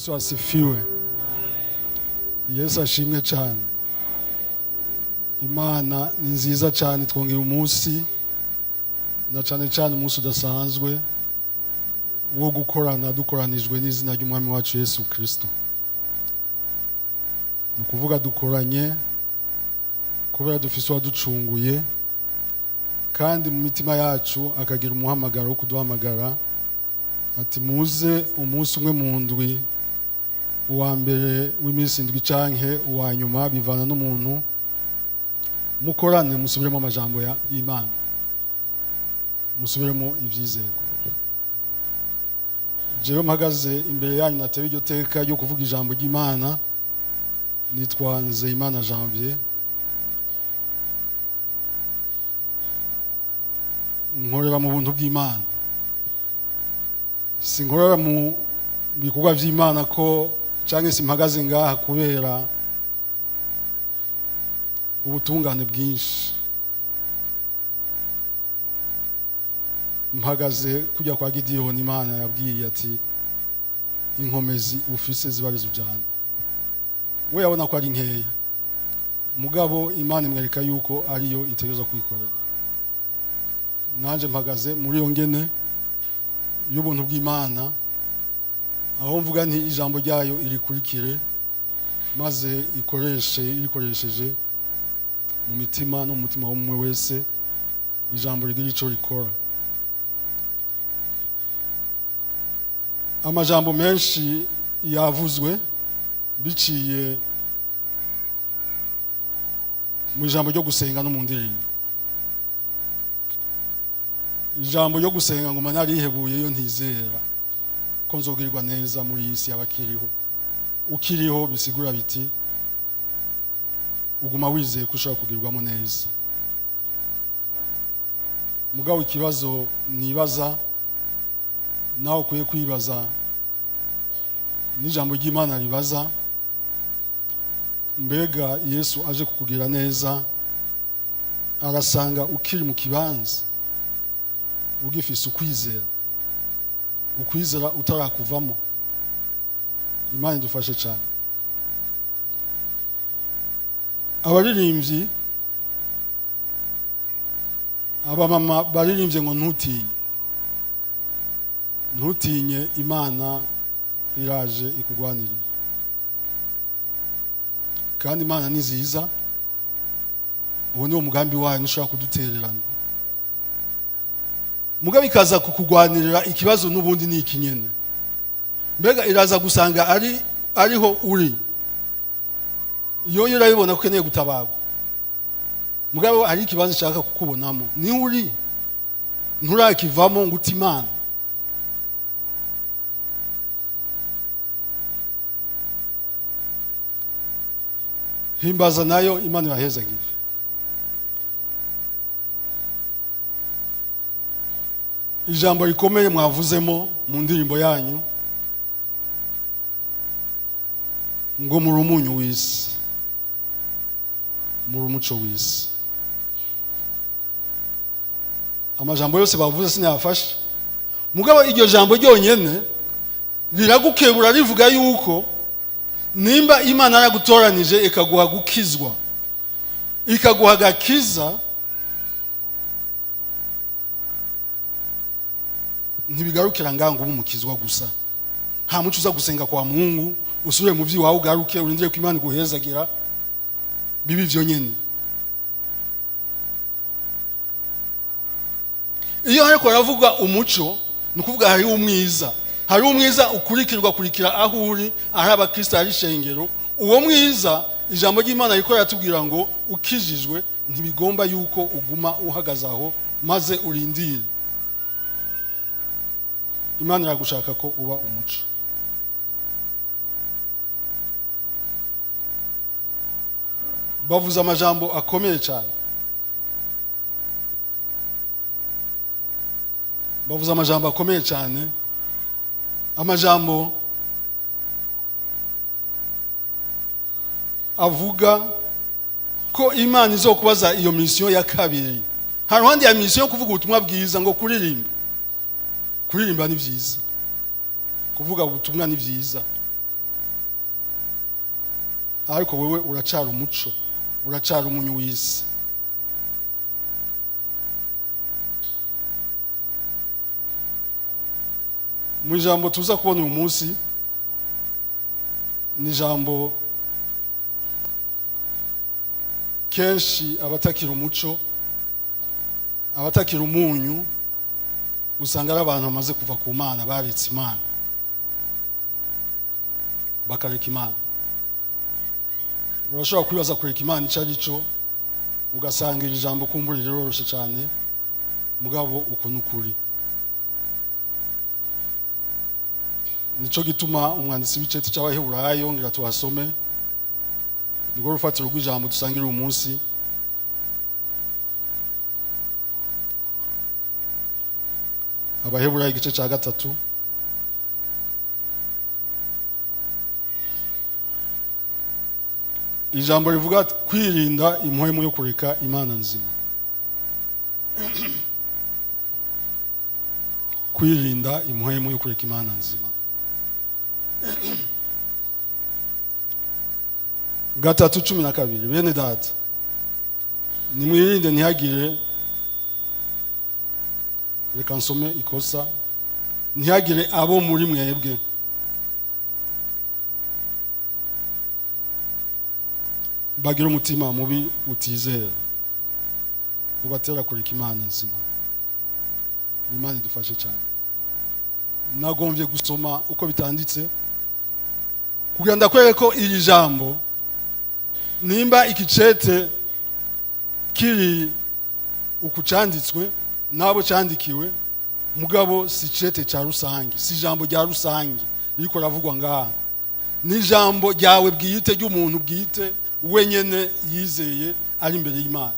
Yesu asifiwe. Yesu ashimwe cyane. Imana ni nziza cyane, twongeye umunsi na cyane cyane umunsi udasanzwe wo gukorana dukoranijwe n'izina ry'Umwami wacu Yesu Kristo. Ni ukuvuga dukoranye kubera dufise uwaducunguye, kandi mu mitima yacu akagira umuhamagaro wo kuduhamagara ati muze umunsi umwe mu ndwi, uwa mbere w'iminsi indwi canke uwa nyuma bivana n'umuntu, mukorane musubiremo amajambo y'Imana, musubiremo ivyizerwa. Jewe mpagaze imbere yanyu natewe iryo teka ryo kuvuga ijambo ry'Imana, nitwa Nzeyimana Janvier, nkorera mu buntu bw'Imana. Sinkorera mu bikorwa vy'Imana ko canke simpagaze ngaha kubera ubutungane bwinshi. Mpagaze kujya kwa Gidiyoni, Imana yabwiye ati inkomezi ufise ziba ujana. We yabona ko ari nkeya, mugabo Imana imwereka yuko ariyo itegerezwa kwikorera. Nanje mpagaze muri iyo ngene y'ubuntu bw'Imana, aho mvuga nti ijambo ryayo irikurikire maze ikoreshe irikoresheje mu mitima no mu mutima w'umwe wese, ijambo rigira ico rikora. Amajambo menshi yavuzwe biciye mu ijambo ryo gusenga no mu ndirimbo. Ijambo ryo gusenga ngo narihebuye yo ntizera ko nzogirirwa neza muri iyi si y'abakiriho. Ukiriho bisigura biti uguma wizeye ko ushobora kugirwamo neza. Mugabo ikibazo nibaza nawe ukwiye kwibaza n'ijambo ry'Imana ribaza, mbega Yesu aje kukugira neza arasanga ukiri mu kibanza ugifise ukwizera, ukwizera utarakuvamo? Imana idufashe cyane. Abaririmbyi, abamama baririmbye ngo ntutinye, ntutinye, Imana iraje ikugwanirira. Kandi Imana ni nziza, uwo ni umugambi wayo, ntushobora kudutererana. Mugabo ikaza kukugwanirira, ikibazo n'ubundi ni ikinyene. Mbega iraza gusanga ariho uri, iyo urabibona ko ukeneye gutabagwa, mugabo hari ikibazo ishaka kukubonamo, ni uri nturakivamo ngo uti Imana. Himbaza nayo Imana ibahezagire. Ijambo rikomeye mwavuzemo mu ndirimbo yanyu ngo muri umunyu w'isi, muri umuco w'isi. Amajambo yose bavuze sinayafashe, mugabo iryo jambo ryonyene riragukebura, rivuga yuko nimba Imana yaragutoranije ikaguha gukizwa, ikaguha gakiza, ntibigarukira ngango ubu mukizwa gusa. Nta muco uza gusenga kwa Mungu usubire mu vyiwawe ugaruke urindire ko Imana iguhezagira, bibi vyo nyene. Iyo hariko aravuga umuco, ni ukuvuga hari umwiza, hari umwiza ukurikirwa kurikira aho uri, aho abakristo ari shengero. Uwo mwiza ijambo ry'Imana riko riratubwira ngo ukijijwe ntibigomba yuko uguma uhagaze aho maze urindire. Imana iragushaka ko uba umuco. Bavuze amajambo akomeye cyane, bavuze amajambo akomeye cyane, amajambo avuga ko Imana izokubaza iyo mission ya kabiri. Hari ruhande ya mission yo kuvuga ubutumwa bwiza ngo kuririmba, kuririmba ni vyiza, kuvuga ubutumwa ni vyiza, Ariko wewe uracara umuco, uracara umunyu w'isi. Mu ijambo tuza kubona uyu munsi ni ijambo kenshi abatakira umuco, abatakira umunyu, usanga ari abantu bamaze kuva ku Mana, baretse Imana, bakareka Imana. Urashobora kwibaza kureka Imana icyo ari cyo, ugasanga iri jambo kumbura riroroshe cyane, mugabo uko ni ukuri. Nico gituma umwanditsi w'icete cy'Abaheburayo, ngira tuhasome, nirwo rufatiro rw'ijambo dusangira uyu munsi. Abaheburayo igice cya 3, ijambo rivuga kwirinda impwemu yo kureka Imana nzima. Kwirinda impwemu yo kureka Imana nzima. 3:12, bene data nimwirinde ntihagire, reka nsome ikosa, ntihagire abo muri mwebwe bagira umutima mubi utizera ubatera kureka Imana nzima. Imana idufashe cyane. Nagombye gusoma uko bitanditse kugira ndakwereke ko iri jambo, nimba ikicete kiri ukucanditswe nabo cyandikiwe, mugabo si cete cya rusange, si ijambo rya rusange ririko ravugwa ngaha, ni ijambo ryawe bwite ry'umuntu bwite wenyene yizeye ari imbere y'Imana.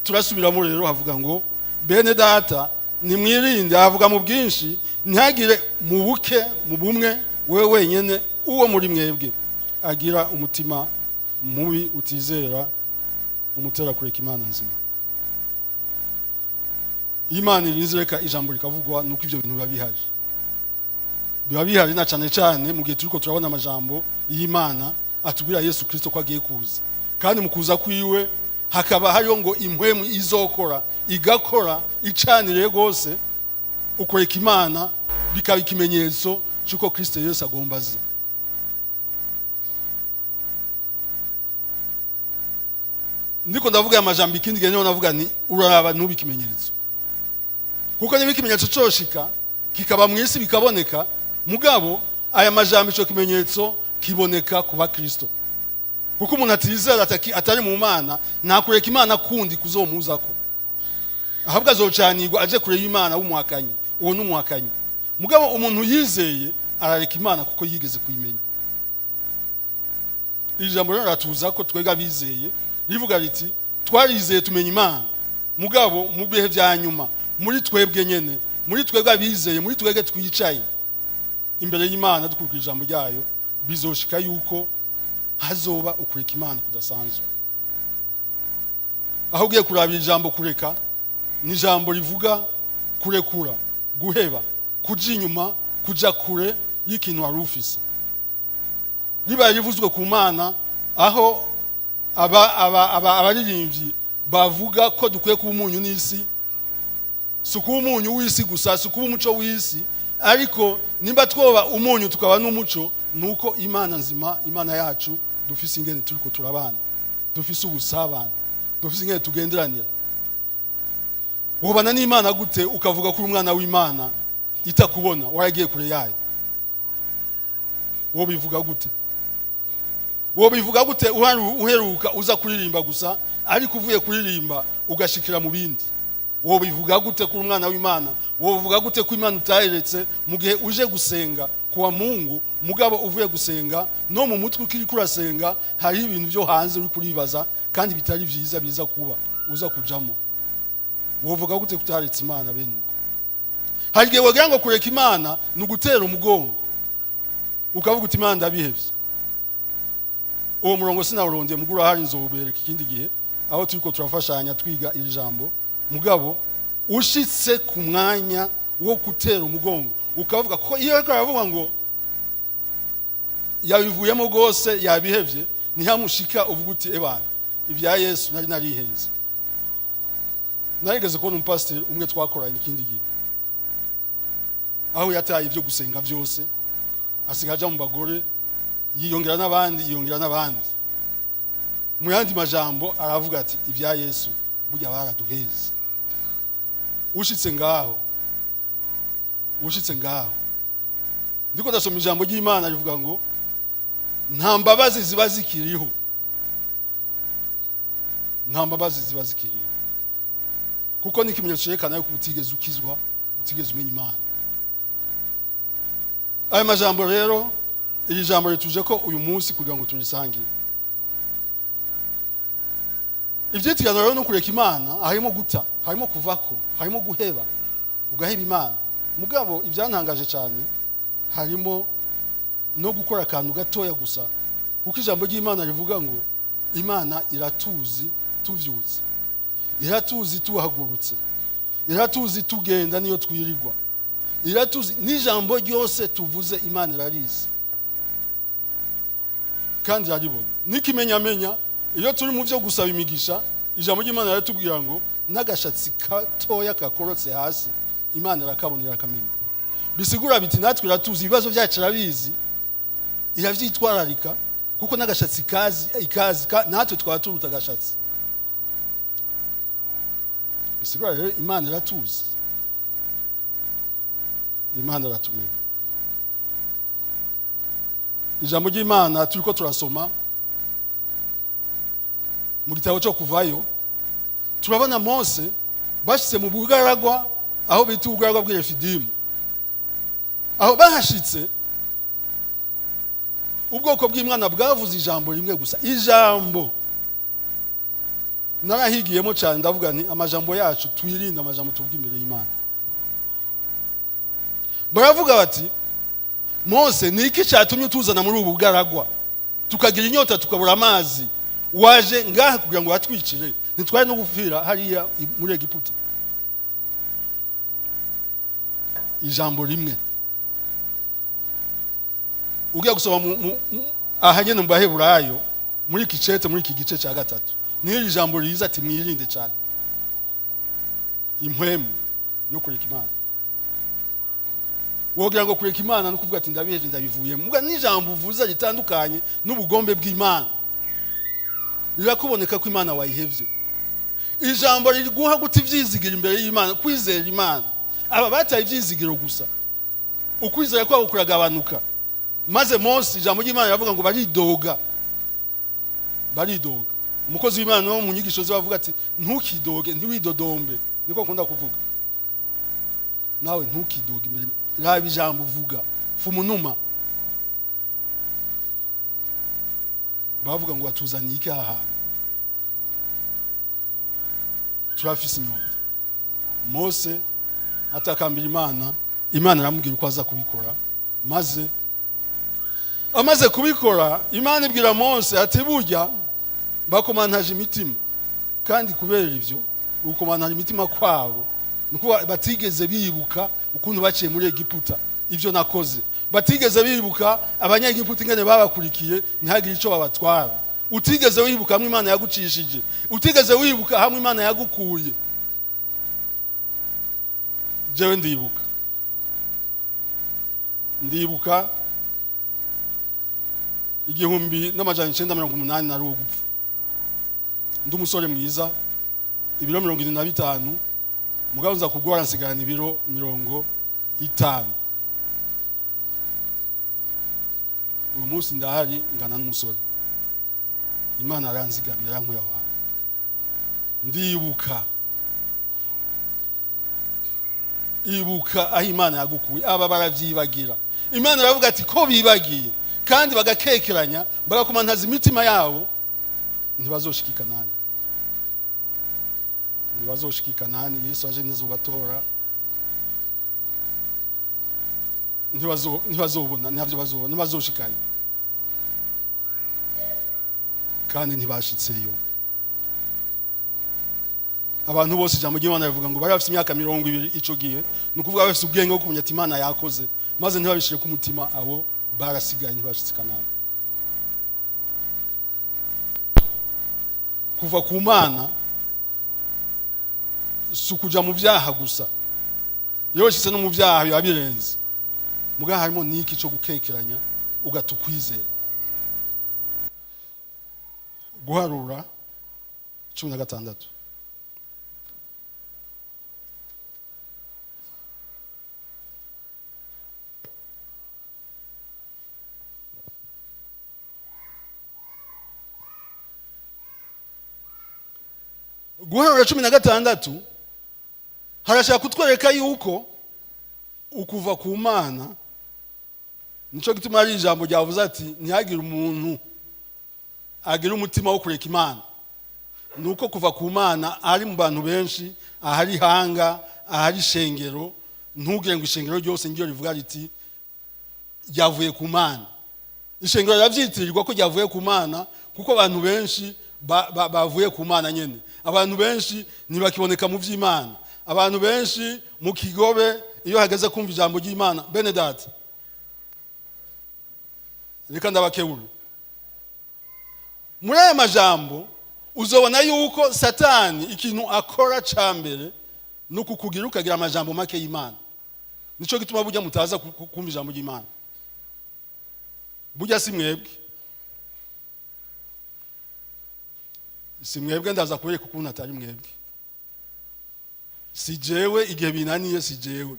Turasubiramo rero, havuga ngo bene data nimwirinde, havuga mu bwinshi, ntihagire mu buke mu bumwe wewe wenyene uwo muri mwebwe agira umutima mubi utizera umutera kureka Imana nzima. Imana irinze reka ijambo rikavugwa, nuko ivyo bintu biba bihari, biba bihari na cyane cyane mu gihe turiko turabona amajambo y'Imana atubwira Yesu Kristo ko agiye kuza, kandi mu kuza kwiwe hakaba hariho ngo impwemu izokora igakora icanire rwose ukureka Imana, bikaba ikimenyetso cy'uko Kristo Yesu agomba aze. Ndiko ndavuga amajambo ikindi gihe niho navuga nti uraraba ntubi ikimenyetso, kuko niba ikimenyetso coshika kikaba mu isi bikaboneka, mugabo aya majambo ico kimenyetso kiboneka ku bakristo, kuko umuntu atizera atari mu Mana ntakureka Imana kundi kuzomuzako, ahubwo azocanirwa aje kure y'Imana w'umuhakanyi, uwo n'umuhakanyi. Mugabo umuntu yizeye arareka Imana kuko yigeze kuyimenya. Iri jambo rero ratuza ko twega bizeye, rivuga riti twarizeye tumenya Imana, mugabo mu bihe vya nyuma muri twebwe nyene, muri twebwe abizeye, muri twebwe twicaye imbere y'Imana dukurikira ijambo ryayo, bizoshika yuko hazoba ukureka Imana kudasanzwe. Aho ugiye kurabira ijambo kureka, ni ijambo rivuga kurekura, guheba, kuja inyuma, kuja kure y'ikintu wari ufise. Ribaye rivuzwe ku Mana, aho abaririmbyi bavuga ko dukwiye kuba umunyu n'isi, si ukuba umunyu w'isi gusa, si ukuba umuco w'isi, ariko nimba twoba umunyu tukaba n'umuco, nuko Imana nzima, Imana yacu, dufise ingene turiko turabana, dufise ubusabane, dufise ingene tugenderanira. Wobana n'Imana gute ukavuga ko uri umwana w'Imana itakubona, waragiye kure yayo? Wobivuga gute? Wobivuga gute uheruka uza kuririmba gusa, ariko uvuye kuririmba ugashikira mu bindi? Wobivuga gute ko umwana w'Imana? Wobivuga gute ko Imana utayeretse mu gihe uje gusenga kuwa Mungu, mugabo uvuye gusenga no mu mutwe ukiri kurasenga hari ibintu byo hanze uri kuribaza kandi bitari vyiza biza kuba uza kujamo? Wovuga gute kutaretse Imana bene uko? Hari igihe wagira ngo kureka Imana ni ugutera umugongo, ukavuga uti Imana ndabihevye. Uwo murongo sinawurondeye, mugura hari nzobereka ikindi gihe aho turiko turafashanya twiga iri jambo. Mugabo ushitse ku mwanya wo gutera umugongo ukavuga ko iyo ariko aravuga ngo yabivuyemo gose yabihevye, Ntihamushika uvuga uti: "Ebana, ibya Yesu nari narihenze." Narigeze kubona umupasiteri umwe twakoranye ikindi gihe, aho yataye ibyo gusenga byose, asigaye aja mu bagore, yiyongera n'abandi, yiyongera n'abandi. Mu yandi majambo aravuga ati: "Ibya Yesu burya baraduheze." Ushitse ngaho, ushitse ngaho, ndiko ndasoma ijambo ry'Imana rivuga ngo nta mbabazi ziba zikiriho, nta mbabazi ziba zikiriho, kuko ni ikimenyetso cyerekana yuko utigeze ukizwa, utigeze umenya Imana. Aya majambo rero, iri jambo rituje ko uyu munsi kugira ngo turisangire. Ibyitirano rero no kureka Imana harimo guta, harimo kuvako, harimo guheba, ugaheba Imana. Mugabo ibyantangaje cyane, harimo no gukora akantu gatoya gusa, kuko ijambo ry'Imana rivuga ngo Imana iratuzi tuvyutse, iratuzi tuhagurutse, iratuzi tugenda niyo twirirwa, iratuzi n'ijambo ryose tuvuze. Imana irarizi kandi iraribona. N'ikimenyamenya, iyo turi mu byo gusaba imigisha, ijambo ry'Imana riratubwira ngo n'agashatsi gatoya kakorotse hasi Imana irakabona, irakamenya. Bisigura biti natwe iratuzi, ibibazo byacu irabizi, iravyitwararika, kuko n'agashatsi kazi ikazi natwe twaba turuta agashatsi. Bisigura rero Imana iratuzi, Imana iratumenya. Ijambo ry'Imana turiko turasoma mu gitabo cyo Kuvayo, turabona Mose bashitse mu bugaragwa, aho bita ubugaragwa bw'Irefidimu. Aho bahashitse, ubwoko bw'Imana bwavuze ijambo rimwe gusa. Ijambo narahigiyemo cyane, ndavuga nti amajambo yacu twirinde, amajambo tuvuga imbere y'Imana. Baravuga bati: "Mose, ni iki cyatumye utuzana muri ubu bugaragwa, tukagira inyota, tukabura amazi? Waje ngaha kugira ngo watwicire? Ntitwari no gupfira hariya muri Egiputa?" Ijambo rimwe. Ugiye gusoma aha nyene mu Baheburayo, muri iki cete, muri iki gice cya gatatu, niyo iri jambo riza ati: "Mwirinde cyane impwemu yo kureka Imana." Wogira ngo kureka Imana no kuvuga ati: "Ndabiheje, ndabivuyemo." Muga n'ijambo uvuze ritandukanye n'ubugombe bw'Imana, rirakuboneka ko Imana wayihevye. Ijambo riguha guta ivyizigiro imbere y'Imana, kwizera Imana. Aba bataye ivyizigiro gusa, ukwizera kwabo kuragabanuka. Maze Mose, ijambo ry'Imana riravuga ngo baridoga, baridoga. Umukozi w'Imana wo mu nyigisho ze bavuga ati: "Ntukidoge, ntiwidodombe." Niko nkunda kuvuga nawe, ntukidoge imbere. Raba ijambo uvuga, fumunuma. Bavuga ngo: "Watuzaniye iki aha hantu? Turafise inyota." Mose atakambira Imana, Imana iramubwira uko aza kubikora. Maze amaze kubikora, Imana ibwira Mose ati: "Burya bakomantaje imitima, kandi kubera ivyo ukomantaje imitima kwabo, nuko batigeze bibuka ukuntu baciye muri Egiputa, ivyo nakoze, batigeze bibuka Abanyegiputa ingene babakurikiye ntihagire ico babatwara. Utigeze wibuka hamwe Imana yagucishije, utigeze wibuka hamwe Imana yagukuye." Jewe ndibuka, ndibuka 1980, nari uwo gupfa, ndi umusore mwiza, ibiro 75, mugabo nza kugwara nsigarana ibiro 50. Uyu munsi ndahari ngana n'umusore. Imana aranzigamye, yarankuye aho hantu. Ndibuka. Ibuka aho Imana yagukuye. Aba baravyibagira. Imana iravuga ati: "Ko bibagiye kandi bagakekeranya, bagakomantaza imitima yabo, ntibazoshika i Kanani, ntibazoshika i Kanani. Yesu aje ntizobatora, ntibazobona, ntabyo bazobona, ntibazoshikayo." Kandi ntibashitseyo abantu bose. Ijambo ry'Imana rivuga ngo bari bafite imyaka 20 ico gihe, ni ukuvuga bafite ubwenge bwo kumenya ati Imana yakoze, maze ntibabishire ku mutima. Abo barasigaye, ntibashitse i Kanani. Kuva ku Mana si ukuja mu byaha gusa. Iyo washyize no mu byaha biba birenze. Muga harimo n'iki cyo gukekeranya, ugata ukwizera. Guharura 16. Guharura 16 harashaka kutwereka yuko ukuva ku Mana, nico gituma ari ijambo ryavuze ati ntihagire umuntu agira umutima wo kureka Imana. Nuko kuva ku Mana ari mu bantu benshi, ahari hanga, ahari ishengero. Ntugire ngo ishengero ryose ngiyo rivuga riti ryavuye ku Mana. Ishengero riravyitirirwa ko ryavuye ku Mana kuko abantu benshi bavuye ku Mana nyene. Abantu benshi ntibakiboneka mu vy'Imana. Abantu benshi mu kigobe iyo hageze kumva ijambo ry'Imana. Bene data, reka ndabakebure. Muri aya majambo uzobona yuko Satani ikintu akora ca mbere ni ukukugira ukagira amajambo make y'Imana. Nico gituma burya mutaza kumva ijambo ry'Imana. Burya si mwebwe, si mwebwe, ndaza kubereka ukuntu atari mwebwe. Si jewe, igihe binaniye si jewe,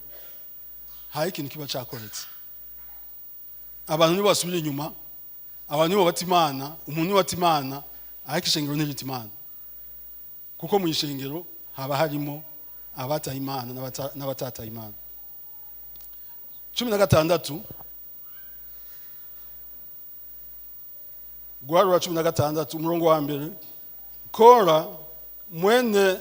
hari ikintu kiba cakoretse. Abantu nibo basubira inyuma, abantu nibo bata Imana, umuntu niwe bata Imana, ariko ishengero ntirita Imana. Kuko mu ishengero haba harimo abataye Imana n'abatataye Imana. 16, Guharura 16 umurongo wa mbere. Kora mwene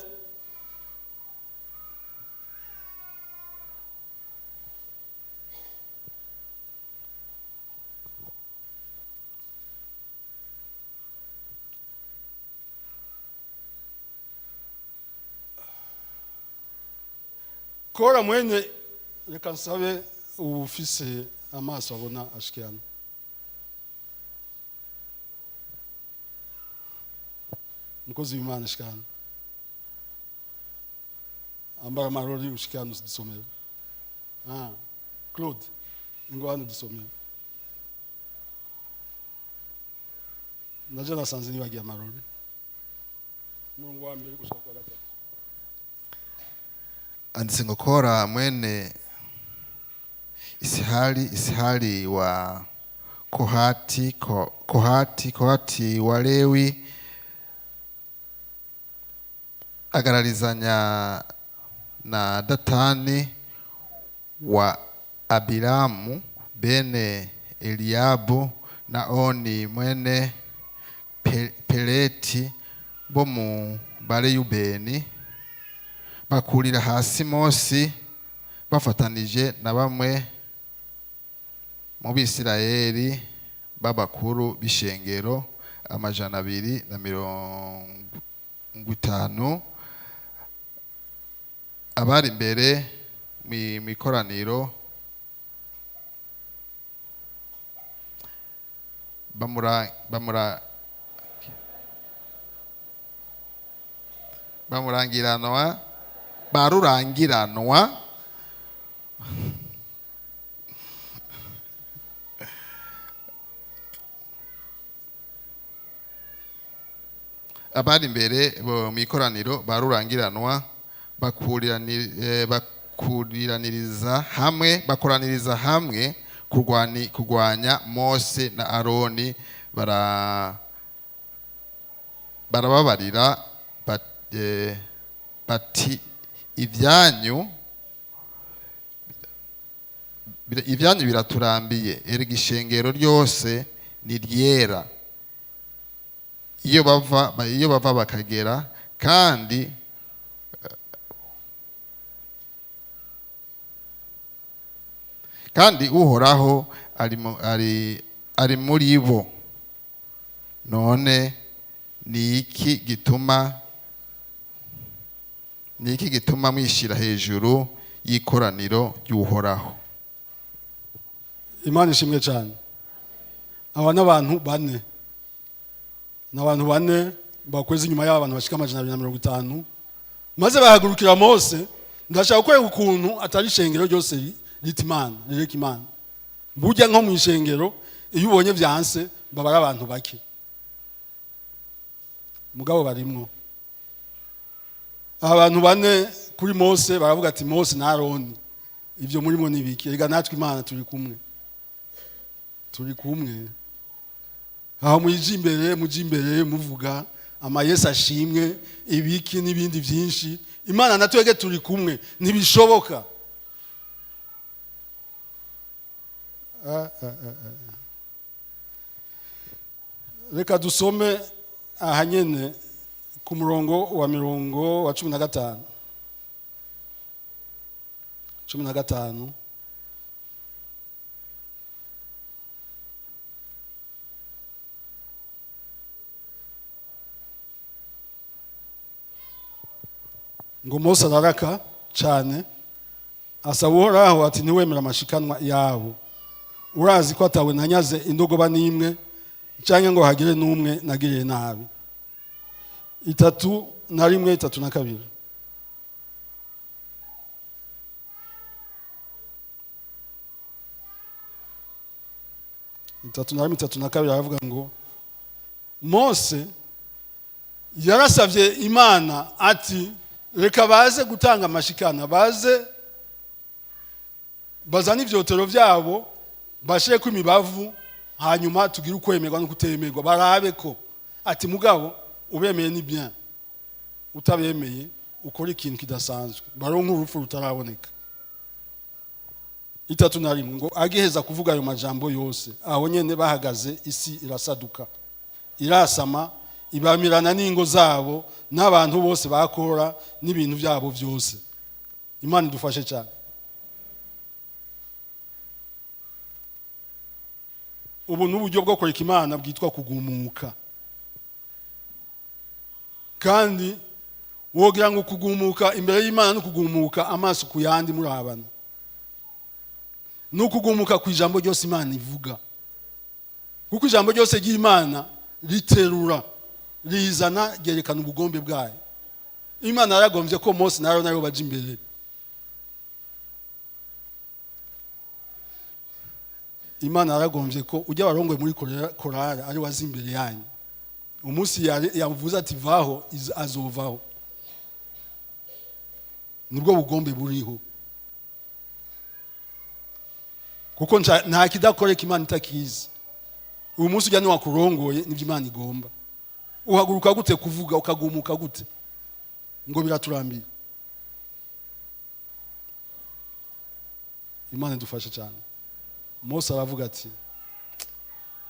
Kora mwene, reka nsabe ufise amaso abona ashike hano. Mukozi w'Imana ashike hano. Ambara amarori ushike hano dusomere. Claude, ngo hano dusomere. Naje nasanze nibagiye amarori. Umurongo wa mbere gushika kwa gatatu. Anditse ngo Kora mwene Isihari, Isihari wa Kohati, Kohati, Kohati wa Lewi, agararizanya na Datani wa Abiramu bene Eliabu na Oni mwene Peleti bo mu Bareyubeni, bakurira hasi Mose bafatanije na bamwe mu Bisirayeli b'abakuru b'ishengero 250 abari imbere mu ikoraniro, bamurangiranwa barurangiranwa abari imbere mu ikoraniro barurangiranwa bakuriraniriza hamwe, bakoraniriza hamwe kurwanya Mose na Aroni, barababarira bati ibyanyu biraturambiye, erega ishengero ryose ni ryera iyo bava bakagera, kandi Uhoraho ari muri bo. None ni iki gituma mwishira hejuru y'ikoraniro ry'Uhoraho? Imana ishimwe cyane. Aba n'abantu bane, n'abantu bane Bakweze inyuma y'aba bantu bashika 250, maze bahagurukira Mose. Ndashaka kwereka ukuntu atari ishengero ryose rita Imana, rireka Imana. Burya nko mu ishengero, iyo ubonye vyanse, baba ari abantu bake, mugabo barimwo. Abantu bane kuri Mose baravuga ati: "Mose na Aroni, ibyo murimo ni biki? Rega natwe Imana turi kumwe, turi kumwe aho. Mujye imbere, mujye imbere, muvuga amayesu ashimwe, ibiki n'ibindi byinshi. Imana na twebwe turi kumwe, ntibishoboka." Ah, ah, ah, ah. Reka dusome aha nyene ku murongo wa mirongo wa 15, 15. Ngo Mose araraka cyane, asaba Uhoraho ati: "Ntiwemere amashikanwa yabo. Urazi ko atawe nanyaze indogoba n'imwe, cyangwa ngo hagire n'umwe nagiriye nabi." 31, 32. 31, 32, aravuga ngo Mose yarasabye Imana ati: "Reka baze gutanga amashikana, baze bazane ivyotero byabo, bashireko imibavu, hanyuma tugire ukwemerwa no kutemerwa, barabe ko." Ati: "Mugabo ubemeye ni bien, utabemeye ukora ikintu kidasanzwe, baronka urupfu rutaraboneka." 31, ngo agiheza kuvuga ayo majambo yose, aho nyene bahagaze, isi irasaduka, irasama, ibamirana n'ingo zabo n'abantu bose bakora n'ibintu byabo byose. Imana idufashe cyane. Ubu ni uburyo bwo kureka Imana bwitwa kugumuka. Kandi wogira ngo kugumuka imbere y'Imana no kugumuka amaso ku yandi murabana, ni ukugumuka ku ijambo ryose Imana ivuga, kuko ijambo ryose ry'Imana riterura, rizana, ryerekana ubugombe bwayo. Imana yaragombye ko Mose na Aroni aribo baja imbere. Imana yaragombye ko ujya warongoye muri korale ari waza imbere yanyu. Umunsi yavuze ati vaho, azovaho. Nibwo bugombe buriho, kuko nta kidakoreka Imana itakizi. Uyu munsi ujya niwakurongoye, nibyo Imana igomba. Uhaguruka gute kuvuga, ukagumuka gute ngo biraturambiye? Imana idufashe cyane. Mose aravuga ati: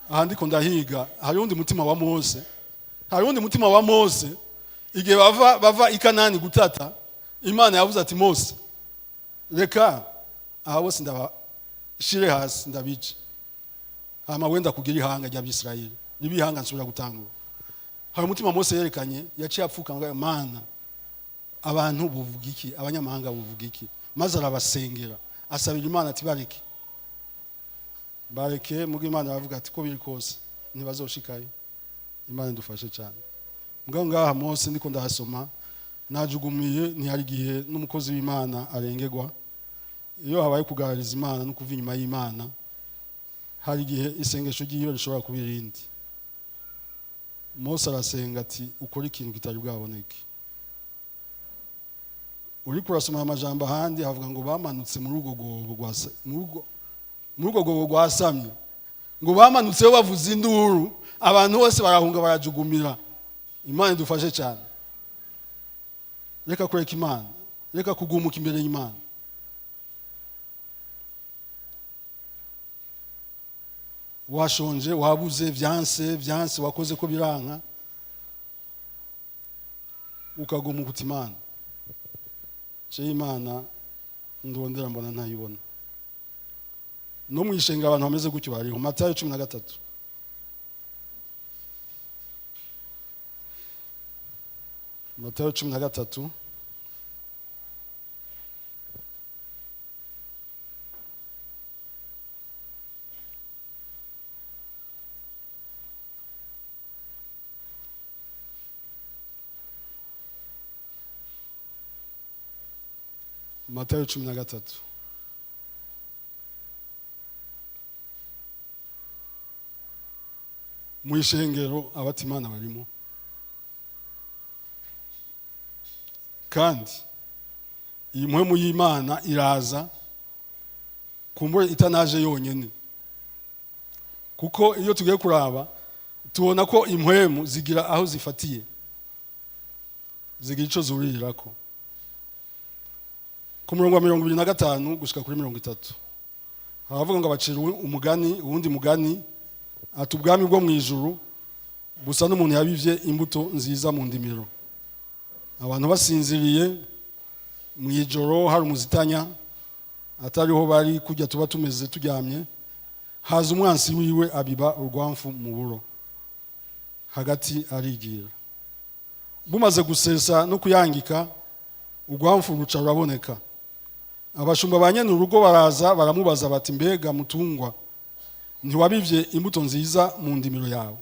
"Aha ndiko ndahiga." Hari undi mutima wa Mose, hari undi mutima wa Mose. Igihe bava i Kanani gutata, Imana yavuze ati: "Mose, reka aha bose ndabashire hasi, ndabice, hama wenda kugira ihanga ry'Abisirayeli, niba ihanga nsubira gutangura." Hari umutima Mose yerekanye, yaciye apfuka ngo: "Mana, abantu buvuga iki? Abanyamahanga buvuga iki?" Maze arabasengera, asabira Imana ati: "Bareke, bareke." Mugo Imana aravuga ati: "Ko biri kose ntibazoshikayo." Imana idufashe cyane. Mugabo ngaha Mose ndiko ndahasoma najugumiye. Ntihari igihe n'umukozi w'Imana arengerwa iyo habaye kugarariza Imana no kuva inyuma y'Imana. Hari igihe isengesho ry'iyo rishobora kuba irindi. Mose arasenga ati: "Ukore ikintu kitari bwaboneke." Uriko urasoma amajambo ahandi havuga ngo bamanutse muri urwo rwobo muri urwo rwobo rwasamye, ngo bamanutseyo bavuza induru, abantu bose barahunga, barajugumira. Imana idufashe cyane. Reka kureka Imana, reka kugumuka imbere y'Imana. Washonje, wabuze, vyanse, vyanse, wakoze ko biranka, ukagumuka uti: "Imana, je Imana ndondera mbona ntayibona." No mu ishenga abantu bameze gutyo bariho. Matayo 13, Matayo 13. Matayo 13. Mu ishengero abatimana barimo, kandi iyi mpwemu y'Imana iraza kumbure itanaje yonyene, kuko iyo tugiye kuraba tubona ko impwemu zigira aho zifatiye, zigira ico zurirako. Ku murongo wa 25 gushika kuri 30 haravuga ngo abacira umugani, uwundi mugani, ati ubwami bwo mu ijuru busa n'umuntu yabivye imbuto nziza mu ndimiro. Abantu basinziriye mu ijoro, hari umuzitanya atariho bari kujya tuba tumeze turyamye, haza umwansi wiwe abiba urwamfu mu buro hagati arigira. Bumaze gusesa no kuyangika, urwamfu ruca ruraboneka. Abashumba ba nyene urugo baraza baramubaza bati mbega mutungwa, ntiwabivye imbuto nziza mu ndimiro yawe?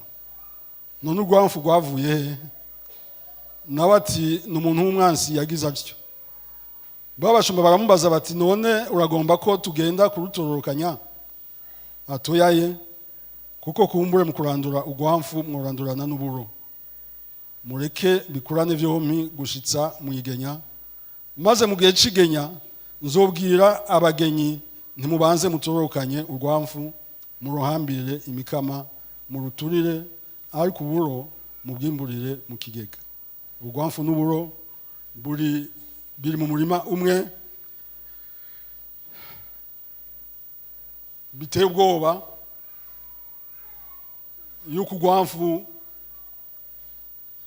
None urwamfu rwavuye he? Nawe ati ni umuntu w'umwansi yagize atyo. Babashumba baramubaza bati none uragomba ko tugenda kurutororokanya? Atoyaye, kuko kumbure mu kurandura urwamfu mworandurana n'uburo. Mureke bikurane vyompi gushitsa mwigenya, maze mu gihe c'igenya nzobwira abagenyi ntimubanze mutororokanye urwamfu, muruhambire imikama, muruturire, ariko uburo mubwimburire mu kigega. Urwamfu n'uburo biri mu murima umwe. Biteye ubwoba yuko urwamfu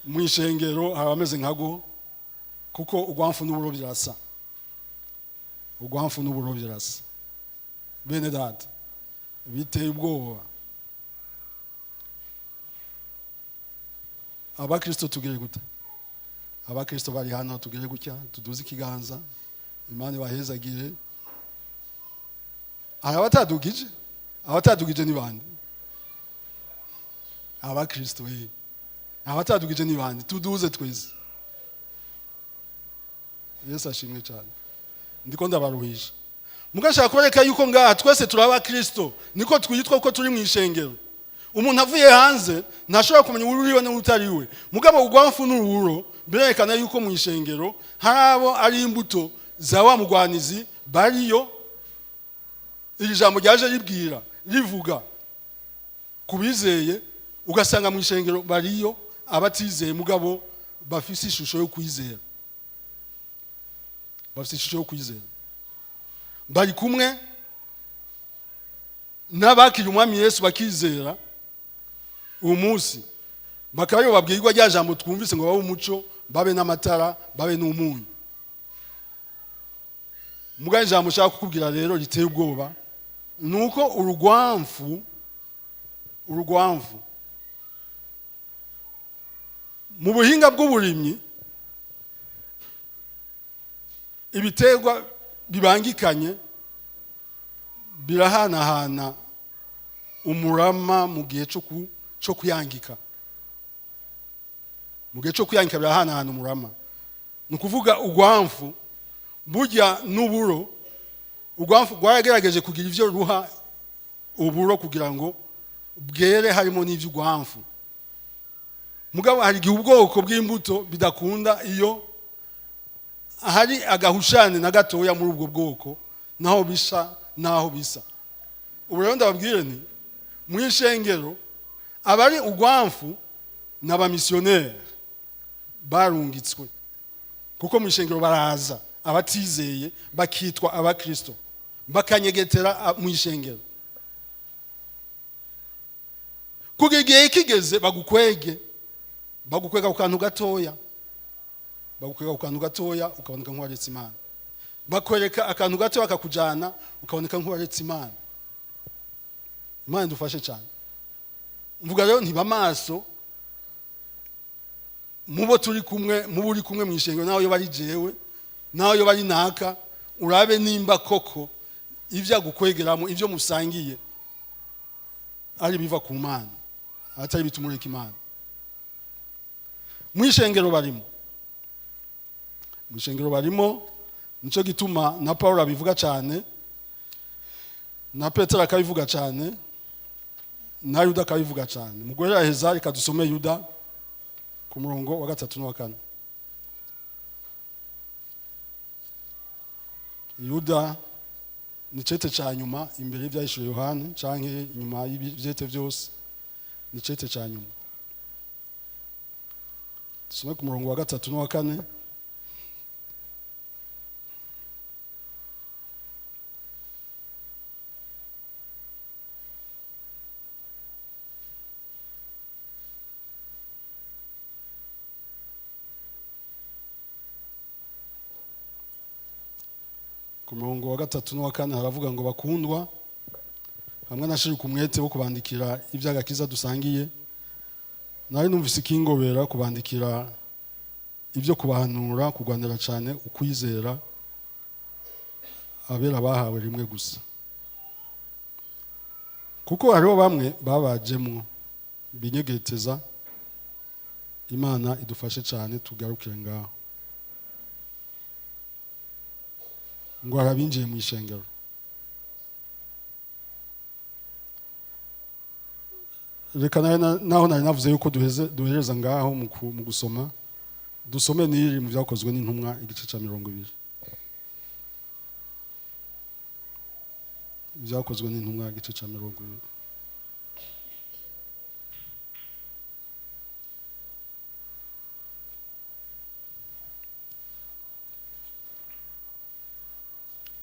mu ishengero hari abameze nkago, kuko urwamfu n'uburo birasa. Urwamfu n'uburo birasa. Bene data, biteye ubwoba. Abakristo tugire gute? Abakristo bari hano tugire gutya, tuduze ikiganza, Imana ibahezagire. Hari abatadugije? Abatadugije ni bande? Abakristo abatadugije ni bande? Tuduze twese. Yesu ashimwe cyane. Ndiko ndabaruhisha. Mugashaka kwereka yuko ngaha twese turi abakristo, niko twitwa ko turi mu ishengero. Umuntu avuye hanze ntashobora kumenya uriwe n'utari we. Mugabo urwamfu n'ururo birerekana yuko mu ishengero hari abo ari imbuto za wa mugwanizi bariyo. Iri jambo ryaje ribwira rivuga kubizeye, ugasanga mu ishengero bariyo abatizeye mugabo bafise ishusho yo kwizera. Bafise ishusho yo kwizera. Bari kumwe n'abakiriye umwami Yesu bakizera uwo munsi, bakaba aribo babwirwa rya jambo twumvise ngo babe umuco, babe n'amatara, babe n'umunyu. Mugabo ijambo nshaka kukubwira rero riteye ubwoba nuko urugwamfu mu buhinga bw'uburimyi, ibiterwa bibangikanye birahanahana umurama mu gihe cyo kuyangika. Mu gihe cyo kuyangika birahanahana umurama. Ni ukuvuga urwamfu burya n'uburo, urwamfu rwaragerageje kugira ivyo ruha uburo kugira ngo bwere harimo n'ivyo urwamfu. Mugabo hari igihe ubwoko bw'imbuto bidakunda iyo hari agahushane na gatoya muri ubwo bwoko, naho bisa naho bisa. Ubu rero ndababwire nti mu ishengero abari urwamfu n'abamisiyoneri barungitswe, kuko mu ishengero baraza abatizeye bakitwa abakristo bakanyegetera mu ishengero, kugira igihe kigeze bagukwege, bagukwega ku kantu gatoya, bagukwega ku kantu gatoya ukaboneka nk'uwaretse Imana, bakwereka akantu gato bakakujana ukaboneka nk'uwaretse Imana. Imana idufashe cyane. Mvuga rero ntiba maso mubo turi kumwe, mubo uri kumwe mu ishengero, nawe yo bari jewe, nawe yo bari naka, urabe nimba koko ivyo agukwegeramo, ivyo musangiye ari biva ku Mana, atari bitumureka Imana. Mu ishengero barimo, mu ishengero barimo Nicyo gituma na Paul abivuga cyane, na Petero akabivuga cyane, na Yuda akabivuga cyane. Mu guheraheza, reka dusome Yuda ku murongo wa 3 n'uwa 4. Yuda ni cete cya nyuma imbere y'ibyahishuwe Yohani, canke inyuma y'ibyete byose, ni cete cya nyuma. Dusome ku murongo wa 3 n'uwa 4. Ku murongo wa 3 n'uwa 4 haravuga ngo: "Bakundwa, hamwe nashirika umwete wo kubandikira iby'agakiza dusangiye, nari numvise ikingobera kubandikira ibyo kubahanura kurwanira cyane ukwizera abera bahawe rimwe gusa, kuko hariho bamwe babajemwo binyegeteza. Imana idufashe cyane." Tugarukire ngaho. Ngo harabinjiye mu ishengero. Reka naho nari navuze yuko duhereza ngaho mu gusoma, dusome n'iri mu Byakozwe n'Intumwa, igice cya 20. Byakozwe n'Intumwa, igice cya 20.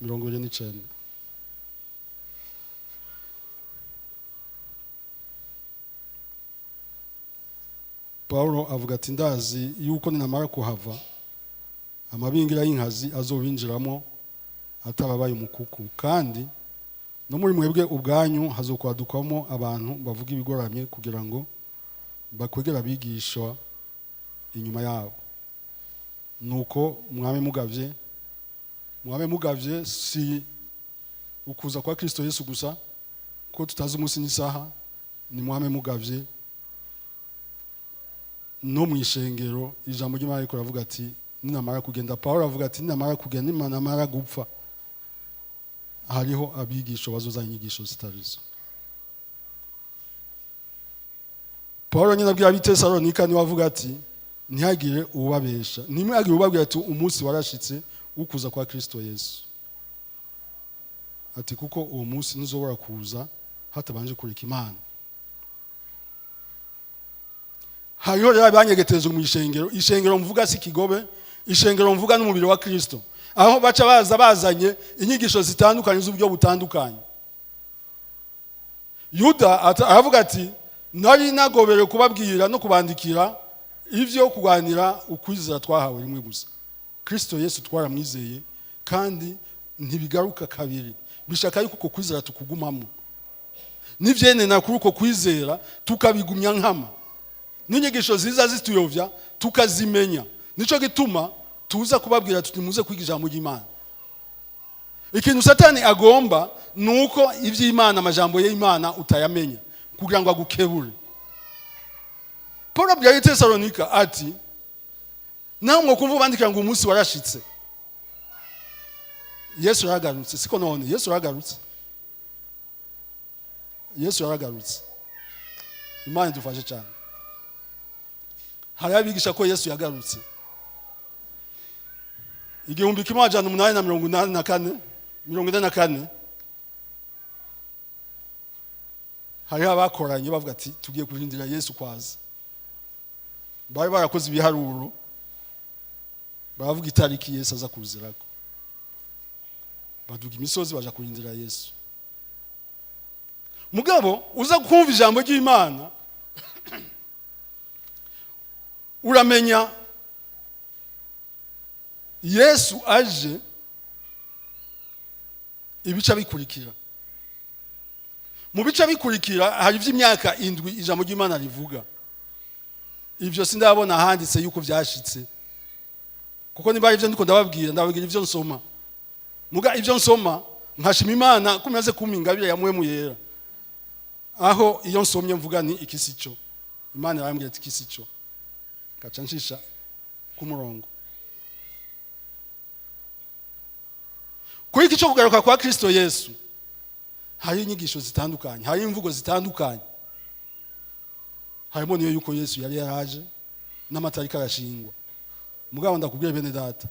29. Paulo avuga ati: "Ndazi yuko ninamara kuhava, amabingira y'inkazi azobinjiramo atababaye umukuku, kandi no muri mwebwe ubwanyu hazokwadukwamo abantu bavuga ibigoramye kugira ngo bakwegera abigishwa inyuma yabo. Nuko mwame mugavye." Mwame mugavye si ukuza kwa Kristo Yesu gusa, ko tutazi umunsi n'isaha. Ni mwame mugavye no mu ishengero. Ijambo ry'Imana riko ravuga ati ninamara kugenda, Paulo avuga ati ninamara kugenda, ninamara gupfa, hariho abigisho bazozana inyigisho zitarizo. Paulo nyine abwira ab'Itesalonika, niwe avuga ati ntihagire uwubabesha, ntimwagire ubabwira ati umunsi warashitse ukuza kwa Kristo Yesu, ati kuko uwo munsi ntuzobora kuza hatabanje kureka Imana. Hariho rero abanyegeteje mu ishengero. Ishengero mvuga si kigobe, ishengero mvuga n'umubiri wa Kristo, aho baca baza bazanye inyigisho zitandukanye z'uburyo butandukanye. Yuda aravuga ati nari nagoberewe kubabwira no kubandikira ivyo kurwanira ukwizera twahawe rimwe gusa. Kristo Yesu twaramwizeye kandi ntibigaruka kabiri. Bishaka yuko uko kwizera tukugumamo, n'ivyenena kuri uko kwizera tukabigumya nkama, n'inyigisho ziza zituyovya tukazimenya. Nico gituma tuza kubabwira tuti muze kwiga ijambo ry'Imana. Ikintu Satani agomba nuko ivy'Imana, amajambo y'Imana utayamenya, kugira ngo agukebure. Paul abwira Tesalonika ati namwe kumva bandikira ngo umunsi warashitse, Yesu yaragarutse. Siko none Yesu yaragarutse? Yesu yaragarutse. Imana idufashe cyane. Hari abigisha ko Yesu yagarutse 1884, 44. Hariho abakoranye bavuga ati tugiye kurindira Yesu kwaza. Bari barakoze ibiharuro, baravuga itariki Yesu aza kuzirako, baduga imisozi baja kurindira Yesu. Mugabo uza kumva ijambo ry'Imana, uramenya Yesu aje ibica bikurikira. Mu bice bikurikira hari iby'imyaka 7 ijambo ry'Imana rivuga. Ibyo sindabona handitse yuko byashitse, kuko niba ari ibyo ndiko ndababwira, ndababwira ibyo nsoma. Muga ibyo nsoma nkashima Imana ko imaze kumpa ingabire ya Mpwemu Yera, aho iyo nsomye mvuga ni iki sico, Imana irambwira ati iki sico, ngaca nshisha ku murongo. Kuri iki cyo kugaruka kwa Kristo Yesu, hari inyigisho zitandukanye, hari imvugo zitandukanye, harimo niyo yuko Yesu yari yaraje n'amatariki arashingwa. Mugabo ndakubwiye bene data,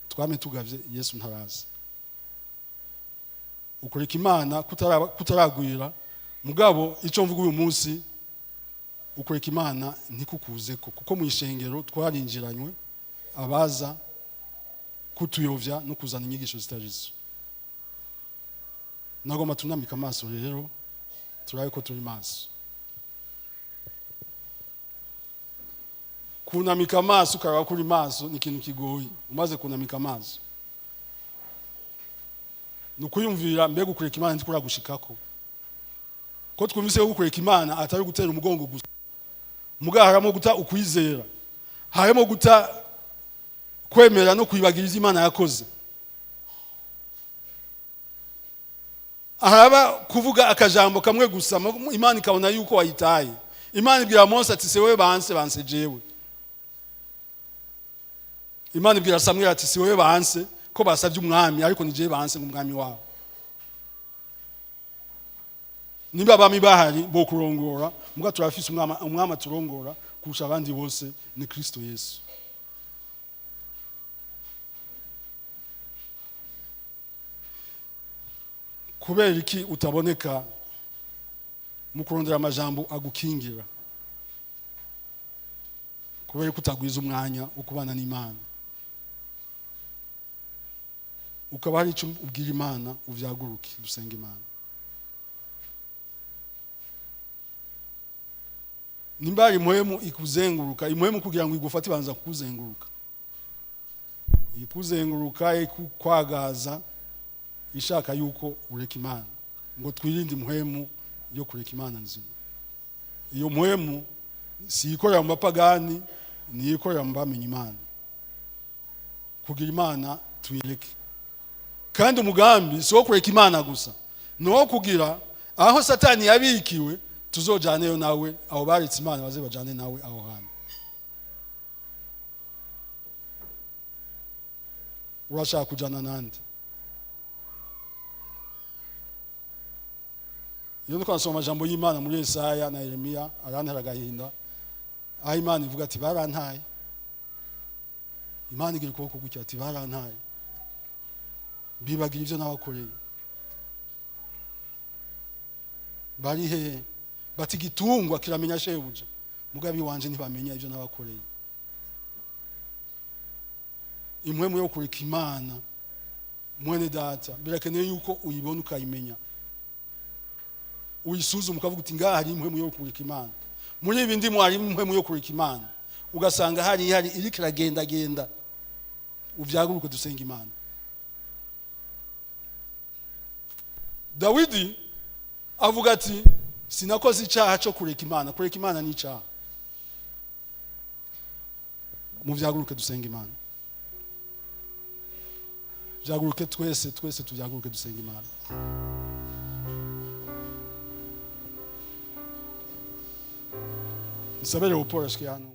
twame tugavye, Yesu ntaraza. Ukureka Imana kutaragwira. Mugabo icyo mvuga uyu munsi, ukureka Imana ntikukuzeko, kuko mu ishengero twarinjiranywe abaza kutuyovya no kuzana inyigisho zitari zo. Nagomba tunamika amaso rero, turabe ko turi maso. Kunamika amaso ukaraba kuri maso ni ikintu kigoye. Umaze kunamika amaso, ni ukuyumvira mbega ukureka Imana ntikuragushikako. Ko twumvise ko gukureka Imana atari gutera umugongo gusa, mugabo harimo guta ukwizera, harimo guta kwemera no kwibagira ivyo Imana yakoze. Haraba kuvuga akajambo kamwe gusa, Imana ikabona yuko wayitaye. Imana ibwira Mose ati: "Si wewe banse, banse jewe." Imana ibwira Samweli ati: "Si wewe banse ko basabye umwami, ariko ni jewe banse nk'umwami wabo. Niba abami bahari bo kurongora, muga turafise umwami, umwami aturongora kurusha abandi bose ni Kristo Yesu." Kubera iki utaboneka mu kurondera amajambo agukingira? Kubera ko utagwiza umwanya wo kubana n'Imana, ukaba hari icyo ubwira Imana, uvyaguruke dusenga Imana. Nimba hari impwemu ikuzenguruka, impwemu kugira ngo igufate ibanza kukuzenguruka, ikuzenguruka, ikukwagaza, ishaka yuko ureka Imana. Ngo twirinde impwemu yo kureka Imana nzima. Iyo mpwemu si ikorera mu bapagani, ni ikorera mu bamenye Imana, kugira Imana tuyireke. Kandi umugambi si uwo kureka Imana gusa, ni uwo kugira aho Satani yabikiwe tuzojaneyo nawe. Aho baretse Imana baze bajane nawe aho hantu. Urashaka kujana nande? Iyo ndiko nasoma amajambo y'Imana muri Yesaya na Yeremiya, arantera agahinda, aho Imana ivuga ati: "Barantaye." Imana igira ukuboko gutya ati: "Barantaye, bibagira ibyo nabakoreye. Bari hehe?" Bati: "Igitungwa kiramenya shebuja, mugabi wanje ntibamenya ibyo nabakoreye." Impwemu yo kureka Imana, mwene data, birakeneye yuko uyibona, ukayimenya, uyisuzuma, ukavuga uti: "Ngaha hari impwemu yo kureka Imana, muri ibi ndimo hari impwemu yo kureka Imana." Ugasanga hari iriko iragendagenda, uvyaguruke dusenga Imana. Dawidi avuga ati: "Sinakoze icyaha cyo kureka Imana." Kureka Imana ni icyaha. Muvyaguruke dusenga Imana. Vyaguruke twese, twese tuvyaguruke dusenga Imana. Nsabere Paul ashike hano.